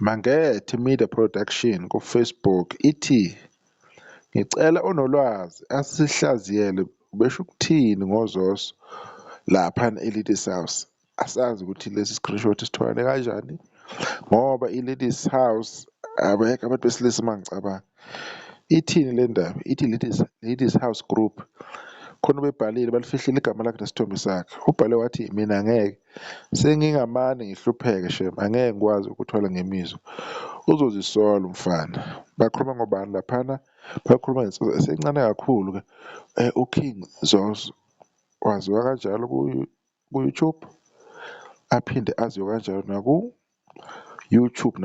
Mangethe Media Production ku-Facebook ithi, ngicela onolwazi asihlaziyele ubesho ukuthini ngoZoso laphana e-Ladies House. Asazi ukuthi lesi screenshot sitholakale kanjani ngoba i-Ladies House abekho abantu besilisa uma ngicabanga. Ithini le ndaba? Ithi Ladies, Ladies House Group, khona ubebhalile balifihlile igama lakhe nesithombe sakhe. Ubhale wathi, mina ngeke sengingamane ngihlupheke shem, angeke ngikwazi ukuthwala ngemizwa. Uzozisola umfana. Bakhuluma ngobani laphana? Bakhuluma ngensizwa esencane kakhulu-ke uKing Zoso, waziwa kanjalo ku-YouTube, aphinde aziwe kanjalo naku-YouTube,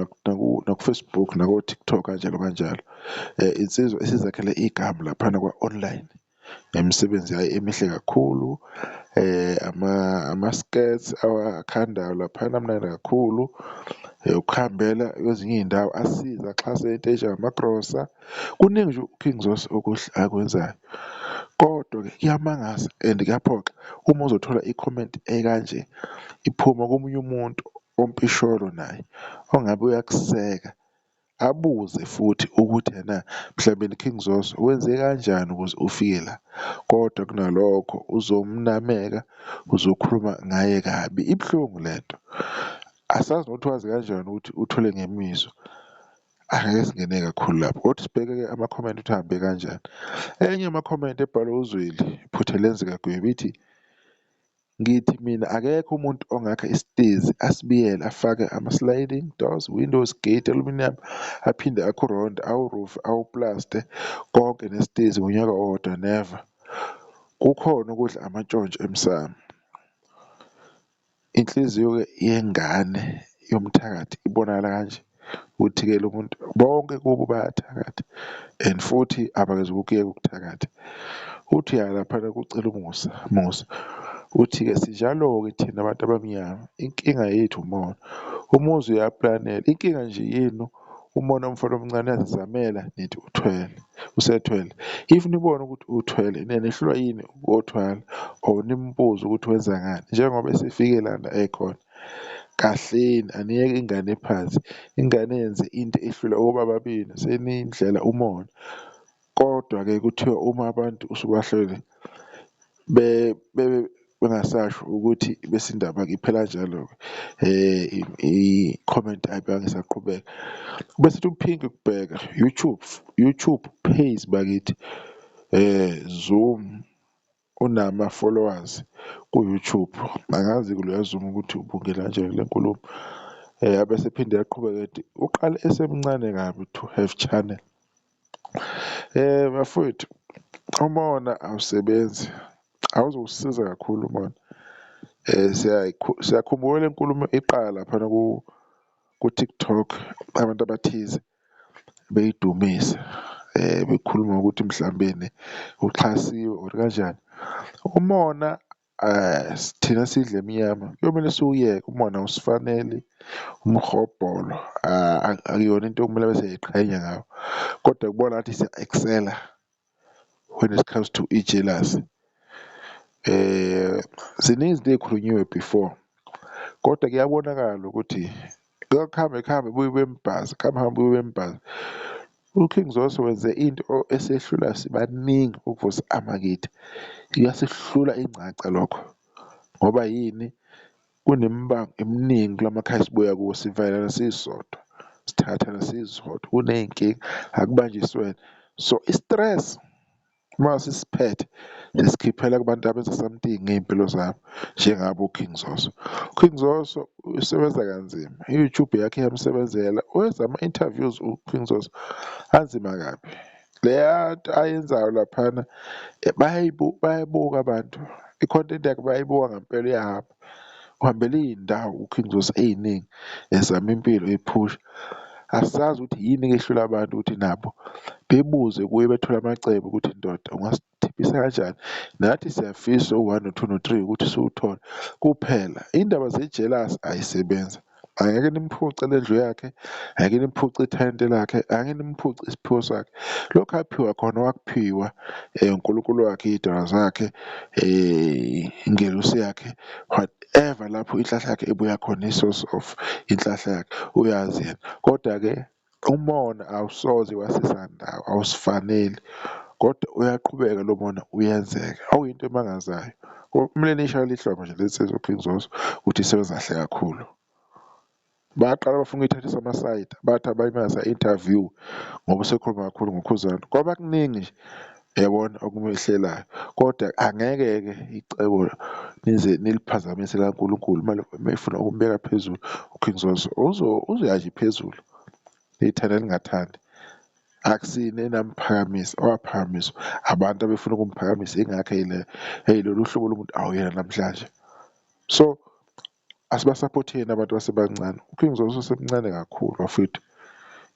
naku-Facebook, nako-TikTok kanjalo kanjalo. Insizwa esizakhele igama laphana kwa-online ngemisebenzi yayo emihle kakhulu, ama-skits awakhandayo laphana amnandi kakhulu, ukuhambela kwezinye iy'ndawo asize axhase into ey'njengamagrosa. Kuningi nje uKing Zoso okuhle akwenzayo, kodwa-ke kuyamangaza and kuyaphoxa uma uzothola i-comment ekanje iphuma komunye umuntu ompisholo naye ongabe uyakuseka, abuze futhi ukuthi ena mhlawumbe King Zoso wenze kanjani ukuze ufike la, kodwa kunalokho uzomnameka, uzokhuluma ngaye kabi. Ibuhlungu lento, asazi nokuthi wazi kanjani ukuthi uthwele ngemizwa, angeke singene kakhulu lapho kodwa sibheke-ke amakhomenti ukuthi ahambe kanjani. Enye yamakhomenti ebhalwe uZweli Phuthelezi kaGwebu ithi, ngithi mina akekho umuntu ongakha isitezi asibiyele afake ama-sliding doors, windows, gate, aluminium, aphinde akhe urondo, awurufe, awuplaste konke nesitezi ngonyaka owodwa, never. Kukhona ukudla amantshontsho emsamo. Inhliziyo-ke yengane yomthakathi ibonakala kanje, ukuthi-ke lo muntu bonke kubo bayathakatha and futhi abakeze ukuyeka ukuthakatha. Uthi uya laphana kucela umusa, Musa, uthi-ke sinjalo-ke thina abantu abamnyama, inkinga yethu umona, umuzi uyaplanela, inkinga nje yenu umona womfana omncane uyazizamela nithi uthwele, usethwele. If nibona ukuthi uthwele nina nihlulwa yini ukuyothwala or nimbuze ukuthi wenza ngani njengoba esefike lana ekhona. Kahleni aniyeke ingane iphansi, ingane yenze into ehlula obaba benu senindlela umona. Kodwa-ke kuthiwa uma abantu usubahlwele bebe bengasasho ukuthi bese indaba-ke iphela kanjalo-ke i-comment ayibange isaqhubeka. Bese kuthi uPhindi Kubheka YouTube, YouTube pays bakithi Zoom unama-followers ku-YouTube, angazi-ke loya Zoom ukuthi ubungena kanjani kule nkulumo. Abese ephinde eyaqhubeka ethi uqale esemncane kabi to have channel. Bafowethu umona awusebenzi, awuzukusiza kakhulu umona. Siyakhumbula le nkulumo iqala laphana ku-TikTok abantu abathize beyidumisa bekhuluma ngokuthi mhlawumbeni uxhasiwe or kanjani. Umona thina esidla emnyama kuyomele siwuyeke umona awusifaneli, umhobholo akuyona into okumele ngabe siyayiqhenya ngawo, kodwa kubona ngathi siya-excel-a when it comes to i-jealousy. Ziningi izinto ey'khulunyiwe before kodwa kuyabonakala ukuthi kuhambe kuhambe kubuye kube mbhaza, kuhambe kuhambe kubuye kube mbhaza. UKing Zoso wenze into esehlula sibaningi ukuvusa amakithi, iyasihlula ingcaca lokho ngoba yini? Kunemibango eminingi kulamakhaya esibuya kuwo, sivayelana sisodwa, sithathana sisodwa, kuney'nkinga akubanjiswene. So, i-stress uma sisiphethe sisikhiphela kubantu abenza something ngey'mpilo zabo njengabo o-King Zoso. U-King Zoso usebenza kanzima, i-YouTube yakhe iyamsebenzela, wenza ama-interviews u-King Zoso anzima kabi. Leya nto ayenzayo laphana bayayibuka abantu, i-content yakhe bayayibuka ngempela iyahamba. Uhambela iy'ndawo u-King Zoso ey'ningi ezama impilo eyiphusha. Asazi ukuthi yini-ke ehlula abantu ukuthi nabo bebuze kuye bethole amacebo ukuthi ndoda ungasithiphisa kanjani, nathi siyafisa u-one, no-two, no-three ukuthi siwuthole. Kuphela iy'ndaba ze-jealousy ayisebenzi, Angeke nimphuce le ndlu yakhe, angeke nimphuce ithalente lakhe, angeke nimphuce isiphiwo sakhe. Lokhu aphiwa khona wakuphiwa uNkulunkulu wakhe, iy'dalwa zakhe, ingelosi yakhe, whatever lapho inhlahla yakhe ibuya khona, i-source of inhlahla yakhe uyazi yena. Koda-ke umona awusoze wasisa ndawo, awusifaneli kodwa uyaqhubeka lo mona uyenzeka, okuyinto emangazayo. Kumele niyishayele ihlombe nje le nsizwa uKing Zoso ukuthi isebenza kahle kakhulu. Baqala bafuna ukuyithathisa amasayidi, bathi abayimenza interview ngoba usekhuluma kakhulu ngoKhuzani. Kwaba kuningi nje uyabona okumehlelayo, kodwa angeke-ke icebo nize niliphazamise likaNkulunkulu uma efuna ukumbeka phezulu uKing Zoso uzoya nje phezulu, nithanda ningathandi. Akusini enamphakamisa, owaphakamiswa abantu abefuna ukumphakamisa yingakho eyilolu hlobo lomuntu awuyena namhlanje. So, asibasaphotheni abantu abasebancane, uKing Zoso usemncane kakhulu bafowethu,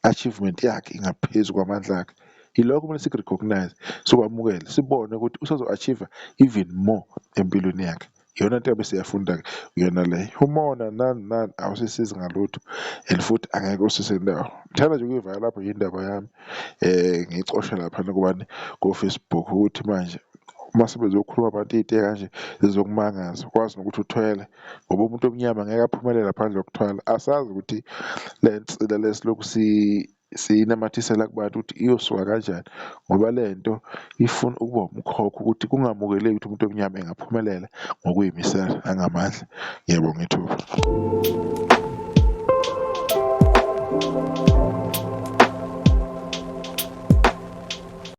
i-achievement yakhe ingaphezu kwamandla akhe. Yilokho kumele siku-recognise, sikwamukele, sibone ukuthi usazo-achieve-a even more empilweni yakhe. Iyona nto engabe siyafunda-ke iyona leyo. Umona nani nani awusisizi ngalutho and futhi angeke usise ndawo. Ngithanda nje ukuyivala lapho nje indaba yami ngiyicoshe laphana kubani, ko-Facebook ukuthi manje uma sebezokhuluma abantu iy'nto ey'kanje zizokumangaza, wazi nokuthi uthwele ngoba umuntu omnyama ngeke aphumelele ngaphandle kokuthwala. Asazi ukuthi le nsila le esilokhu siyinamathisela kubantu ukuthi iyosuka kanjani ngoba le nto ifuna ukuba umkhokha ukuthi kungamukeleki ukuthi umuntu omnyama engaphumelela ngokuyimisela nangamandla. Ngiyabonga ithuba.